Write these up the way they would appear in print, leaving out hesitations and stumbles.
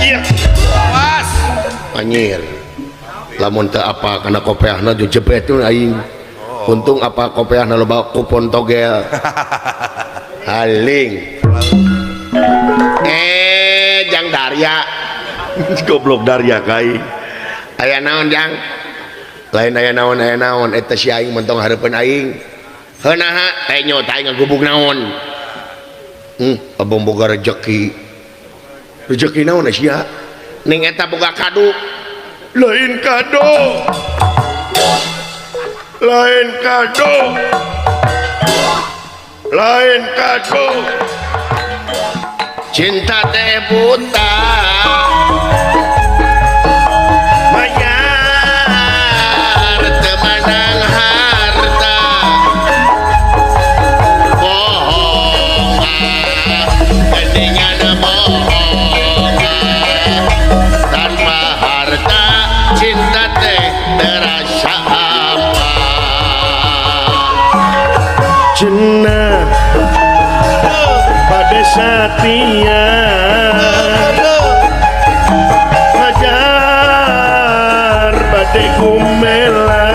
Iya. Awas. Anjir. Lamun teu apa kana kopeahna jebet aing. Untung apa kopeahna loba kupon togel. Haling. Jang Darya. Goblok Darya kai. Aya naon jang? Lain aya naon eta si aing mentong hareupeun aing. Heuh naha teh nyo teh ngagubug naon. Abang boga rejeki. Rejeki naon sia? Ning eta boga kado. Lain kado. Lain kado. Lain kado. Cinta teh buta. Mayar teu meunang harta. Bohong ah, geningan bohong ah. Tanpa harta cinta teh terasa apa. Cenah pada satia hajar badai gumela.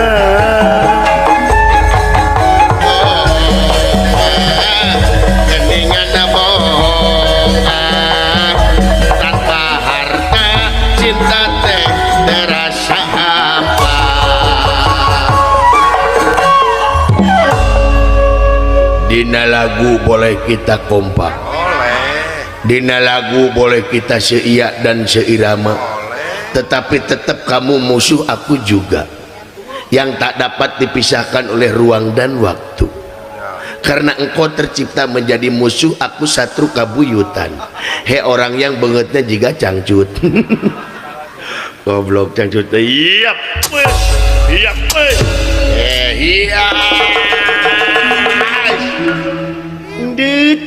Geningan bohong ah, tanpa harta cinta teh terasa apa. Dina lagu boleh kita kompak, dina lagu boleh kita seia dan seirama, tetapi tetap kamu musuh aku juga, yang tak dapat dipisahkan oleh ruang dan waktu. Karena engkau tercipta menjadi musuh aku satru kabuyutan. He orang yang bengetnya juga cangcut. Goblok cangcut. Iya. Iya. Iya.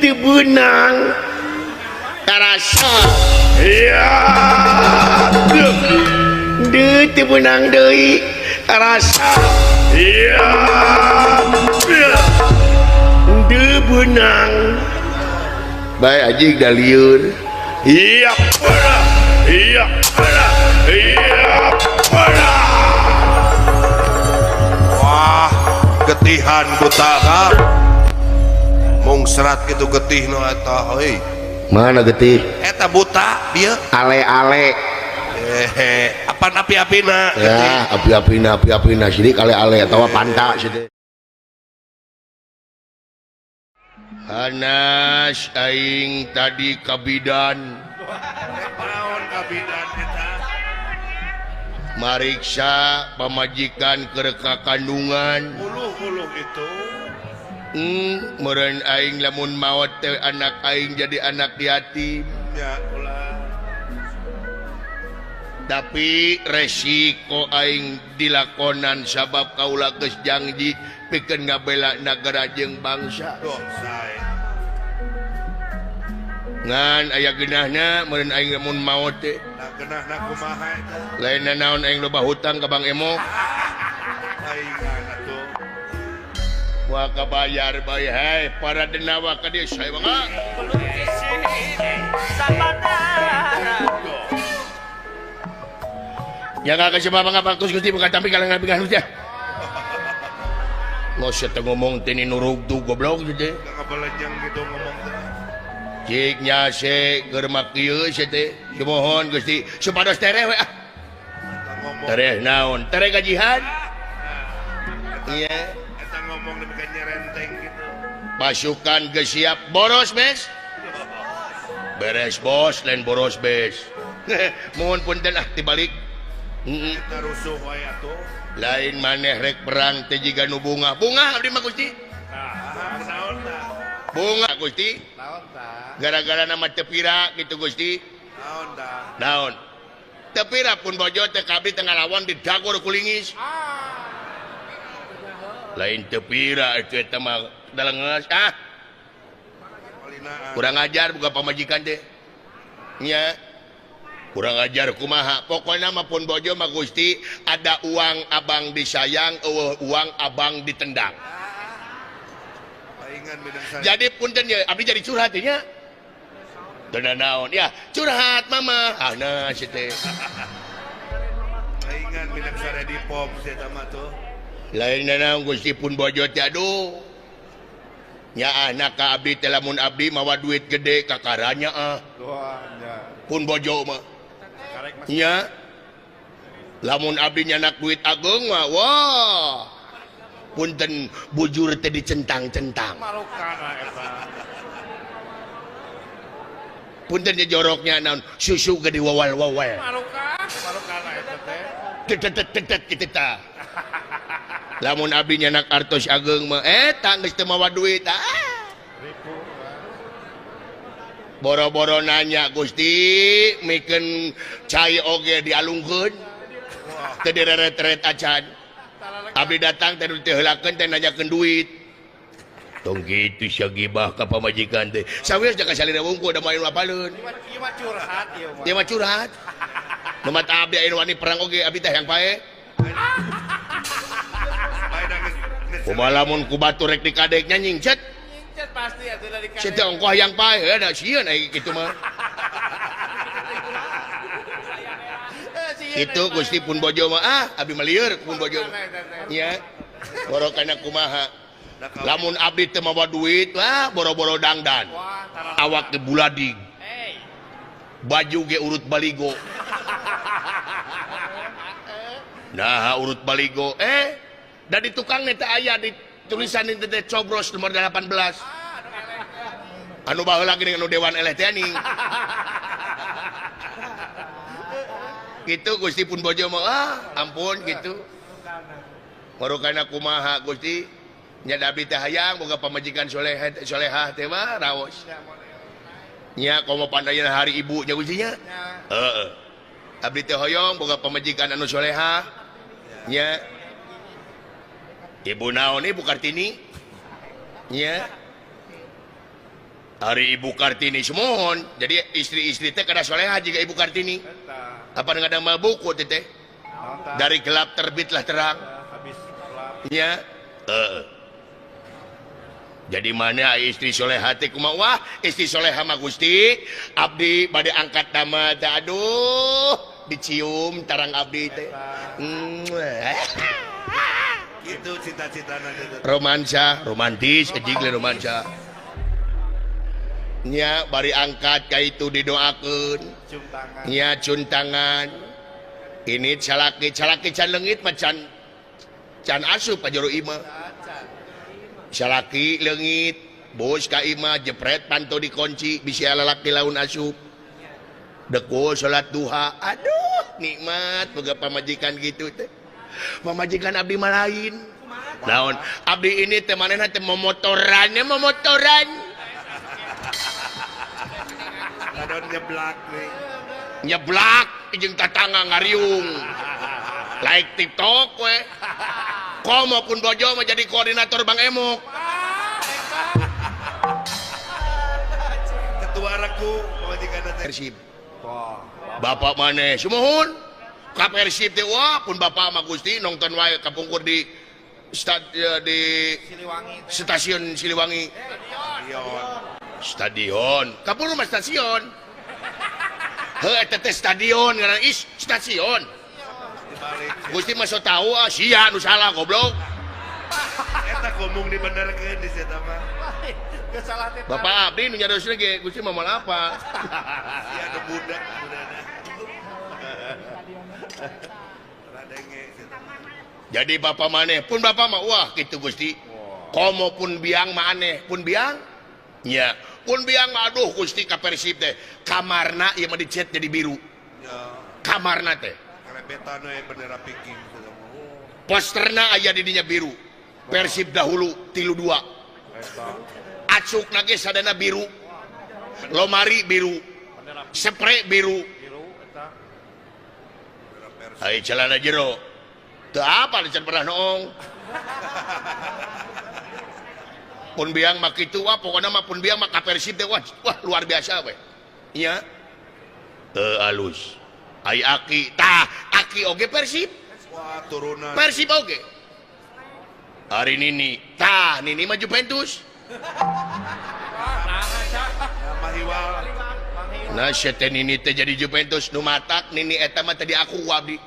Teu beunang. Karasa. Iya. Deui teu beunang deui. Karasa. Iya. Deui beunang. Bae anjing da lieur. Iya. Iya. Iya. Wah, getihan buta ka. Mung serat gitu getih no eta heuy. Mana getih? Eta buta bieu. Ale-ale. Apan api-apina Ya, api-apina api-apina sidik ale-ale atawa panta sidik. Hanas aing tadi kabidan. Naon kabidan eta? Mariksa pamajikan kereka kandungan. Uluh-uluh itu. Meureun aing lamun maot teh anak aing jadi anak yatim. Ya, ulah. Tapi resiko aing dilakonan sabab kaula geus janji pikeun ngabela nagara jeung bangsa. Duh, sae. Ngan aya geunahna meureun aing lamun maot teh. Nah, geunahna kumaha eta? Lain naon aing loba hutang ka Bang Emok. Aing atuh. Wah kabayar bae hei para denawa ka dieu saya bangga. Ya ka siapa bangga bagus Gusti bukan tapi kalangan pinggah Gusti. Ngos teh ngomong teh ni nurug tu goblok teh. Kabalenjang gitu ngomong teh. Cik nya se keur mah kieu se teh. Sumuhun Gusti supados tereh we ah. Tereh naon? Tereh gajihan. Iya. Ngomong demikian nyerenteng gitu. Pasukan geus siap boros bes. Beres bos lain boros bes. Mohon punten ah dibalik. Kita rusuh wae atuh. Lain maneh rek perang teh jiga nu bunga. Bunga abdi mah Gusti. Nah, naon tah? Bunga Gusti. Naon tah? Gara-gara nama teu pira gitu Gusti. Naon tah? Naon? Teu pira pun bojo teh kabdi teh ngalawan didagor ku lingis. Lain tepira itu eta mah dalengeus ah. Kurang ajar buka pamajikan teh. Nya. Kurang ajar kumaha. Pokokna mah pun bojo mah Gusti ada uang abang disayang, eueuh uang abang ditendang. Jadi punten ya abdi jadi curhat nya. Teu naon ya curhat mama. Ah nah si teh. Ingat minang sare di pom si eta mah tuh. Lain naon Gusti pun bojo teh aduh. Nya anak ka abdi teh lamun abdi mawa duit gede kakaranya ah. Pun bojo mah. Nya lamun abdi nyanak duit ageung mah wah. Punten bujur teh dicentang-centang. Punten teh joroknya naon susu ge diwawal-wawal. Tetet kitu tah. Lamun abdi nyanak artos ageung mah eta geus teu mawa duit ah. Boro-boro nanya Gusti mikeun cai oge dialungkeun. Teu direret-eret acan. Abdi datang teh teu heulakeun teh nanyakeun duit. Tong kitu sia gibah ka pamajikan teh. Sawios jaga salira wungkul da main apaleun. Ieu mah curhat ieu mah. Ieu mah curhat. Nu mata abdi aya wani perang oge abdi teh hayang pae. Kumaha lamun ku batur rek dikadek nya nyingcet. Nyingcet pasti atuh da dikadek. Sia teh ongkoh hayang pae da sieun ai kitu mah. Itu Gusti pun bojo mah ah abdi mah lieur pun bojo. Nya. Borokana kumaha. Lamun abdi teu mawa duit wah boro-boro dangdan. Awak ge buladig. Baju ge urut baligo. Nah urut baligo da di tukang teh aya di tulisan teh cobros nomor 18. Anu baheula geuning anu dewan eleh teh ning. Gitu Gusti pun bojo mah ah ampun gitu. Marukana kumaha Gusti nya da abdi teh hayang boga pamajikan soleh solehah teh mah raos. Nya komo pandayana hari ibu nya Gusti nya. Heeh. Abdi teh hoyong boga pamajikan anu solehah. Nya. Ibu naon Ibu Kartini? Nya. Hari Ibu Kartini semohon. Jadi istri-istri teh kada solehah jiga Ibu Kartini. Apa ngadang mah buku teh? Dari gelap terbitlah terang. Nya. Jadi mana istri soleha teh kumaha? Wah, istri soleha mah Gusti, abdi bade angkat nama teh aduh, dicium tarang abdi teh. Itu cita-citana teh. Romansa, romantis, ejig le romansa. Nya bari angkat ka itu didoakeun. Nya cun tangan. Ini calaki calaki can leungit mah can can asup ka jero imah. Salaki leungit bos ka imah jepret panto dikunci bisi lalaki laun asup. Dekul salat duha. Aduh, nikmat boga pamajikan gitu teh. Pamajikan abdi mah lain. Naon? Abdi ini teh manehna teh momotorannya momotoran. Kadon nyeblak nih. Nyeblak jeung tatangga ngariung. Like TikTok we. Komo pun bojo mah jadi koordinator Bang Emok. Ketua regu pamajikan teh. Persib. Bapak maneh sumuhun. Ka Persib teh wah pun bapak mah Gusti nonton wae kapungkur di di Siliwangi. Stasiun Siliwangi. Stadion. Kapungkur mah stasiun. Heuh eta teh stadion ngaran is stasiun. Gusti mah so tahu ah sia nu salah goblok. Eta ngomong dibenerkeun di eta mah. Bapak abdi nu nyariosna ge Gusti mah moal apa. Sia nu budak budana. Jadi bapak maneh pun bapak mah wah kitu Gusti. Komo pun biang mah aneh pun biang. Nya, pun biang mah aduh Gusti ka Persib teh. Kamarna ieu mah dicet jadi biru. Kamarna teh. Kerebetan we bendera Viking. Posterna aya di dinya biru. Persib dahulu 3-2. Acukna ge sadana biru. Lomari biru. Spray biru. Ai celana jero. Teu apa can pernah noong. Pun biang mah kitu wah pokona mah pun biang mah ka Persib teh wah, wah luar biasa we. Nya. Teu alus. Ai aki tah aki oge Persib. Wah turunan. Persib oge. Hari Nini tah Nini mah Juventus. Mahiwal. Nah setan ini teh jadi Juventus nu matak nini eta mah tadi aku abdi.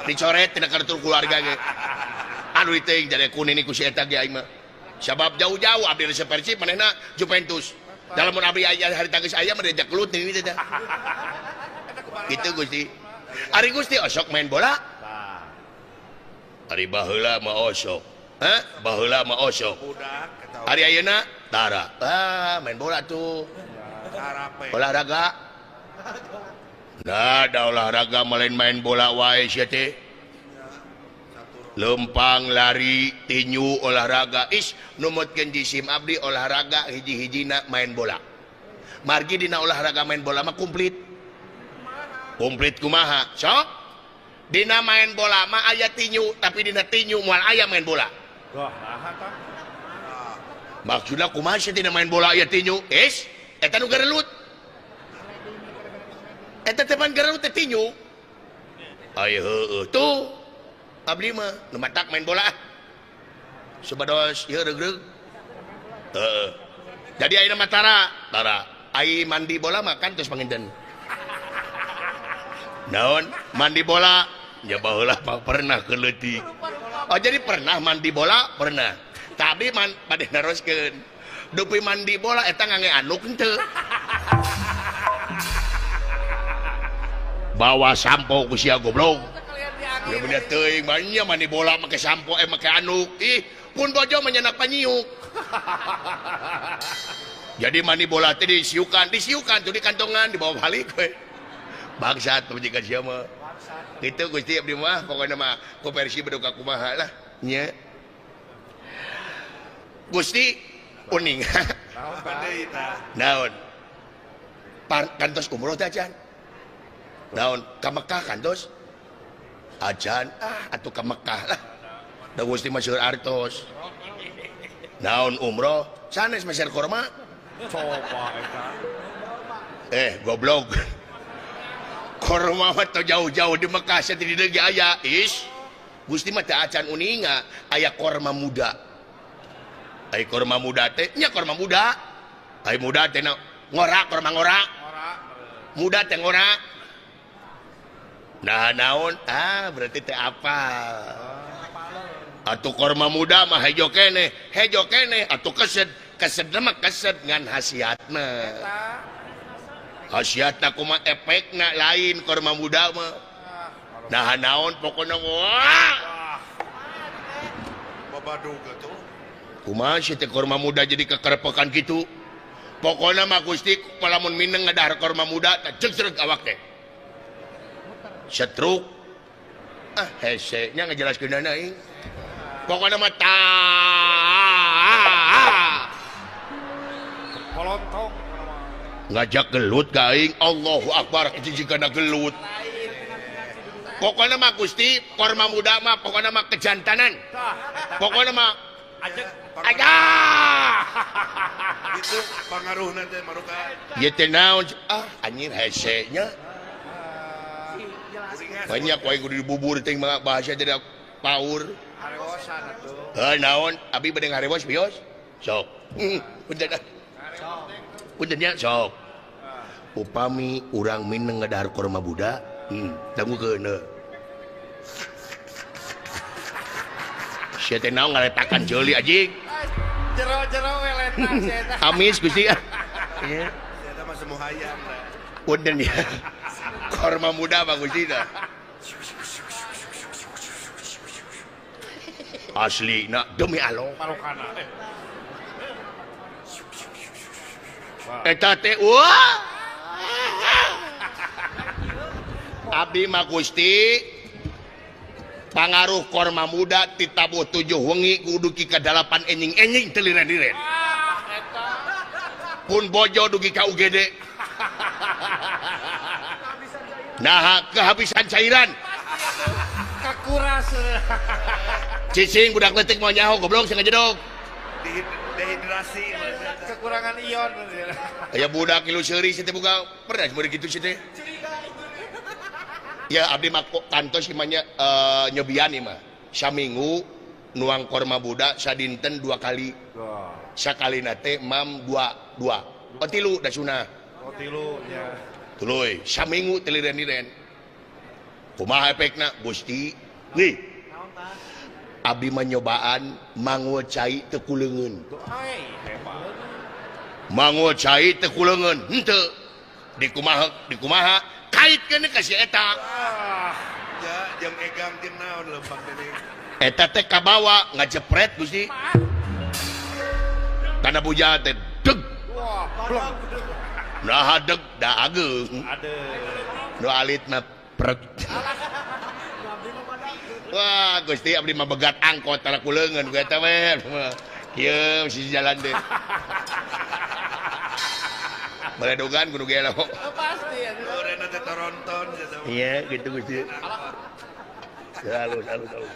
Dicoret tina kartu keluarga ge. Aduh teuing jadi ku nini ku si eta ge aing mah. Sabab jauh-jauh abdi resep Persib manehna Juventus. Dalam mun abdi aya harita geus aya mah diajak gelut nini teh. Kitu Gusti. Ari Gusti osok main bola? Ari baheula mah osok. Hah? Baheula mah osok. Ari ayeuna tara. Ah, main bola tuh. Olahraga. Nah, ada olahraga main-main bola wae sia teh. Lempang, lari, tinju, olahraga. Is numutkeun jisim abdi olahraga hiji-hijina main bola. Margi dina olahraga main bola mah komplit. Komplit kumaha? Sok. Dina main bola mah aya tinju, tapi dina tinju moal aya main bola. Maksudna kumaha sih dina main bola aya tinju? Is eta nu gerelut. Eta teh pan gerelut teh tinju. Ai heueuh tuh. Abdi mah nu matak main bola. Supados ieu reugreug. Heeh. Jadi ayeuna mah tara, tara. Ai mandi bola mah kan terus panginten. Naon mandi bola? Ya baheula mah pernah keleutik. Oh jadi pernah mandi bola? Pernah. Tapi man bade naroskeun. Dupi mandi bola eta ngangge anduk henteu. Bawa sampo ku sia goblok. Ya bener teuing banyak mandi bola make sampo make anduk. Ih, pun bojo menyenak panyiuk. Jadi mandi bola teh disiukan, disiukan tuh di kantongan dibawa balik we. Bangsat pamajikan sia mah. Itu Gusti abdi mah pokona mah ku Persib berduka kumaha lah nya. Gusti uning. Naon? Kantos umroh teh acan. Naon ka Mekah kantos? Acan ah atuh ka Mekah lah. Da Gusti mah seueur artos. Naon umroh sanes meser korma. Coba eta. Goblok. Korma mah teu jauh-jauh di Mekah sia di dieu ge aya. Is Gusti mah teu acan uninga aya korma muda. Ai korma muda teh nya korma muda. Ai muda teh ngora korma ngora. Muda teh ngora. Nah naon? Ah berarti teh apa? Atuh korma muda mah hejo keneh, hejo keneh atuh kesed, kesed mah kesed ngan hasiatna. Hasiatna kumaha efekna lain korma muda mah. Nah naon pokona wah. Babadug atuh. Kumaha sih teh korma muda jadi kekerepekan kitu? Pokona mah Gusti lamun mineng ngadahar korma muda teh jegreg awak teh. Setruk. Ah hese nya ngajelaskeunana aing. Pokona mah ta. Kolontong ngajak gelut ka aing. Allahu akbar jigana gelut. Pokona mah Gusti korma muda mah pokona mah kejantanan. Pokona mah aja itu pangaruhna teh maruka. Ieu teh naon? Ah anjir hese nya. Banyak wae kudu dibubur teh mah bahasa tidak paur. Harewosan atuh. Heuh naon abi bade ngarewos bios? Sok. Punten. Punten nya sok. Upami urang mineng ngadahar korma budak, dangukeun heuh. Sia teh naon ngaletakan jeuli anjing. Jero-jero we letak sia eta. Amis Gusti ah. Nya. Sia eta mah semu hayam. Punten ya. Korma muda mah Gusti tah. Asli na demi Allah. Marokana. Eta teh wah. Abdi mah Gusti pangaruh korma muda titabuh 7 wengi kudu dugi ka 8 enjing-enjing teu liren-liren. Pun bojo dugi ka UGD. Nah kehabisan cairan. Kakuras. Cicing budak leutik mau nyaho goblok sing ngajedog. Dehidrasi kekurangan ion. Aya budak ilu seuri sih teh boga pernah meuri kitu sih teh. Ya abdi mah kantos ieu mah nya nyobian ieu mah. Saminggu nuang korma budak sadinten 2 kali. Sakalina teh mam 2 2. Oh tilu da sunah. Oh tilu nya. Tuluy saminggu teu liren-liren. Kumaha efekna Gusti? Nih. Abdi mah nyobaan mangul cai teu kuleungeun. Mangul cai teu kuleungeun henteu. Dikumaha dikumaha kaitkeun ka si eta. Ya jeung egang jeung naon lempang deui. Eta teh kabawa ngajepret Gusti. Kana bujal teh deg. Nah deg da ageung. Nu alitna prek. Wah Gusti abdi mah begat angkot tara kuleungeun ku eta we. Kieu si jalan teh. Baledogan kudu gelo. Pasti atuh. Urena teh toronton. Iya gitu Gusti. Halus halus halus.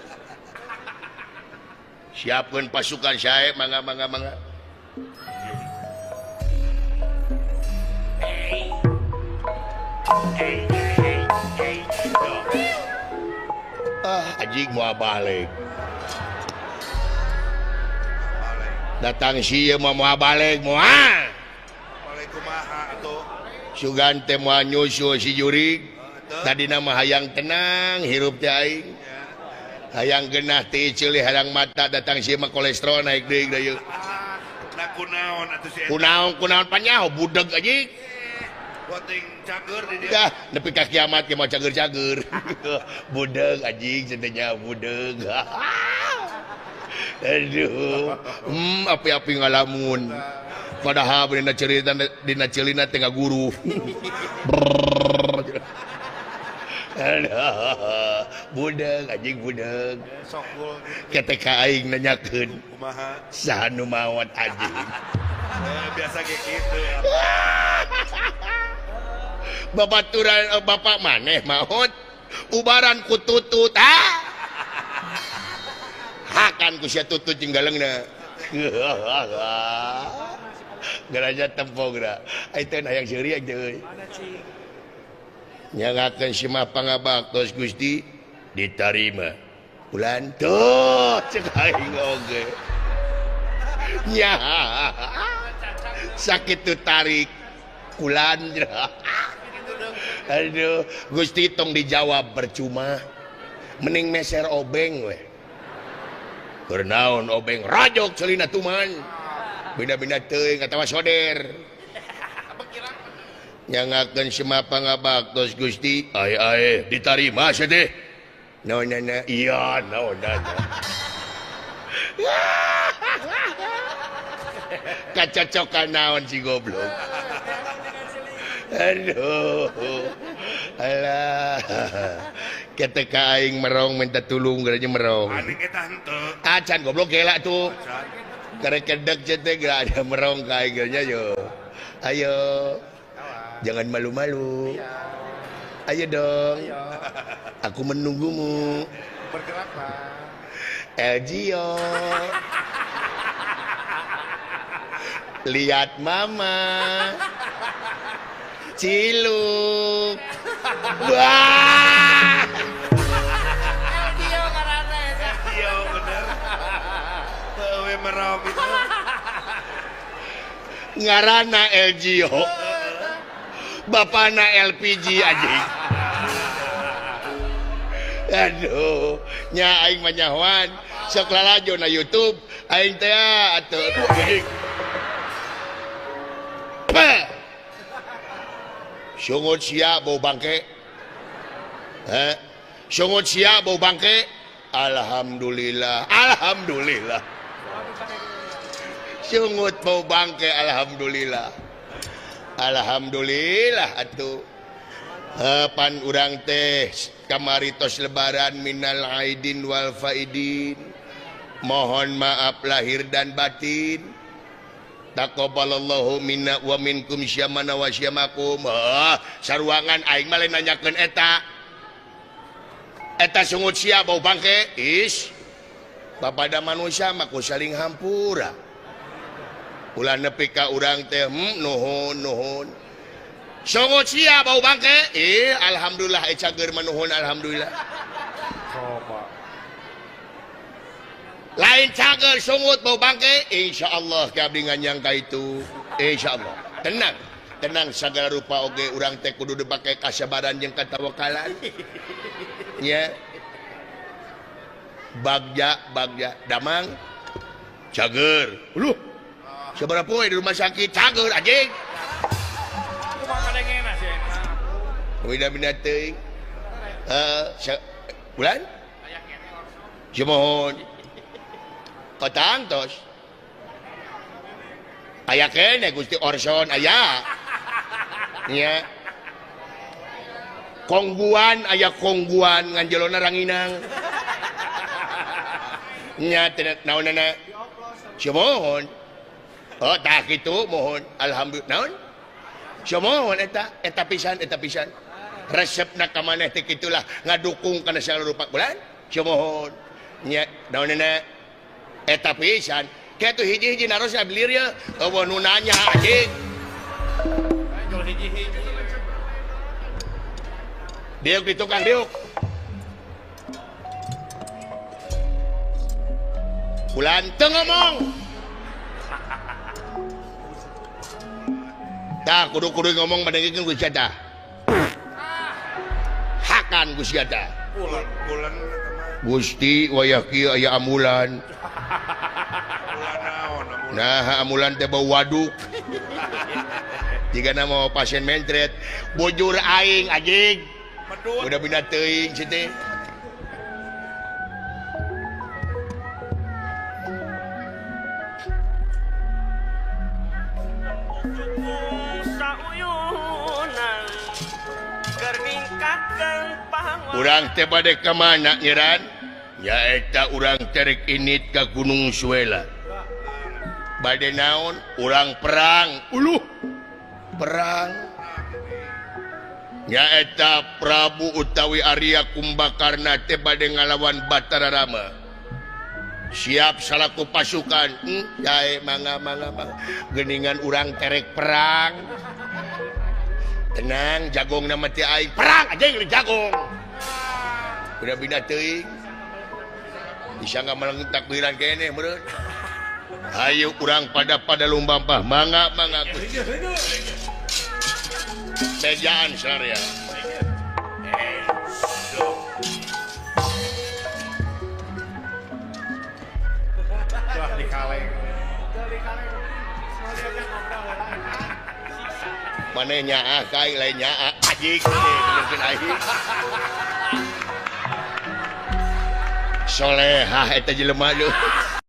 Siapkeun pasukan sae mangga mangga mangga. Ah anjing moal balik. Datang si ieu mah moal balik moal. Balik kumaha atuh? Sugan teh moal nyusul si jurig. Tadina mah hayang tenang hirup teh aing. Hayang genah teh ceuli hayang mata datang si mah kolesterol naik deui da ieu. Nah kunaon atuh si eta? Kunaon kunaon panyaho budeg anjing. Boting cager di dieu. Dah nepi ka kiamat ge mah cager-cager. Budeg anjing cenah budeg. Aduh, api-api ngalamun. Padahal dina cerita dina ceulina teh ngaguru. Aduh, budeg anjing budeg. Ketek ka aing nanyakeun. Kumaha? Saha nu maot anjing? Biasa ge kitu. Babaturan bapak maneh maot ubaran ku tutut ah. Hakan ku sia tutut jeung galeungna. Geraja tempo geura. Ai teh hayang seuri aing teh euy. Nyangakeun si mah pangabaktos Gusti ditarima. Bulan tuh cek aing oge. Nya. Sakitu tarik kulan. Aduh, Gusti tong dijawab percuma. Mending meser obeng we. Keur naon obeng rajok ceulina tuman. Beda-beda teuing atawa soder. Nyangakeun sema pangabaktos Gusti, ai ai ditarima sia teh. Naonana? Iya, naonana. Kacocokan naon si goblok. Aduh. Alah. Ketika aing merong minta tulung geranya merong. Aing eta henteu. Acan goblok gela tuh. Karek kedek teh geura ada merong ka aing geranya yo. Ayo. Jangan malu-malu. Ayo dong. Aku menunggumu. Bergeraklah. Elgio. Lihat mama. Ciluk. Wah. Elgio karana eta. Elgio bener. Teu merong itu. Ngaranna Elgio. Bapana LPG anjing. Aduh, nya aing mah nyahoan. Sok lalajo na YouTube aing teh atuh anjing. Sungut sia bau bangke. Heh. Sungut sia bau bangke. Alhamdulillah. Alhamdulillah. Sungut bau bangke alhamdulillah. Alhamdulillah atuh. Pan urang teh kamari tos lebaran minal aidin wal faidin. Mohon maaf lahir dan batin. Taqabbalallahu minna wa minkum syamana wa syamakum. Saruangan aing mah lain nanyakeun eta. Eta sungut sia bau bangke. Is. Bapada manusia mah ku saling hampura. Ulah nepi ka urang teh nuhun nuhun. Sungut sia bau bangke. Ih, alhamdulillah cager mah nuhun alhamdulillah. Coba. Lain cager sungut bau bangke, insyaallah ka abdi nganyang ka itu. Insyaallah. Tenang. Tenang sagala rupa oge urang teh kudu dipake kasabaran jeung katawakalan. Nya. Bagja bagja damang cager. Uluh. Sabaraha poe di rumah sakit cager anjing. Kumaha kadengena sih eta. Bida-bida teuing. Bulan? Sumuhun. Kotang tos. Aya keneh Gusti Orson aya. Nya. Kongguan aya kongguan ngan jelona ranginang. Nya teu naonana. Sumuhun. Oh tah kitu mohon alhamdulillah naon? Sumuhun eta eta pisan eta pisan. Resepna ka maneh teh kitulah ngadukung kana sagala rupa bulan. Sumuhun. Nya naonana eta pisan. Kitu hiji-hiji naros belir ye eueuh nu nanya anjing. Diuk di tukang diuk. Bulan teu ngomong. Tah kudu-kudu ngomong madengikeun ku sia tah. Hakan ku sia tah. Bulan Gusti wayah kieu aya ambulan. Nah ambulan teh bau waduk. Jigana mau pasien mentret bujur aing anjing. Udah bina teuing si teh. Urang teh bade ka mana nyiran? Nyaeta urang terek init ka Gunung Suela. Bade naon? Urang perang. Uluh. Perang. Nyaeta Prabu utawi Arya Kumbakarna teh bade ngalawan Batara Rama. Siap salaku pasukan. Jae mangga mangga mangga. Geuningan urang terek perang. Tenang, jagong nama ti aing. Perang anjing jagong. Udah bina teuing. Bisa nggak meleng takbiran kene meureun. Ayo urang pada lumampah mangga mangga. Bejaan sarya. Wah dikaleng. Maneh nyaah kai lain nyaah anjing benerkeun aing. Solehah eta jelema leuh.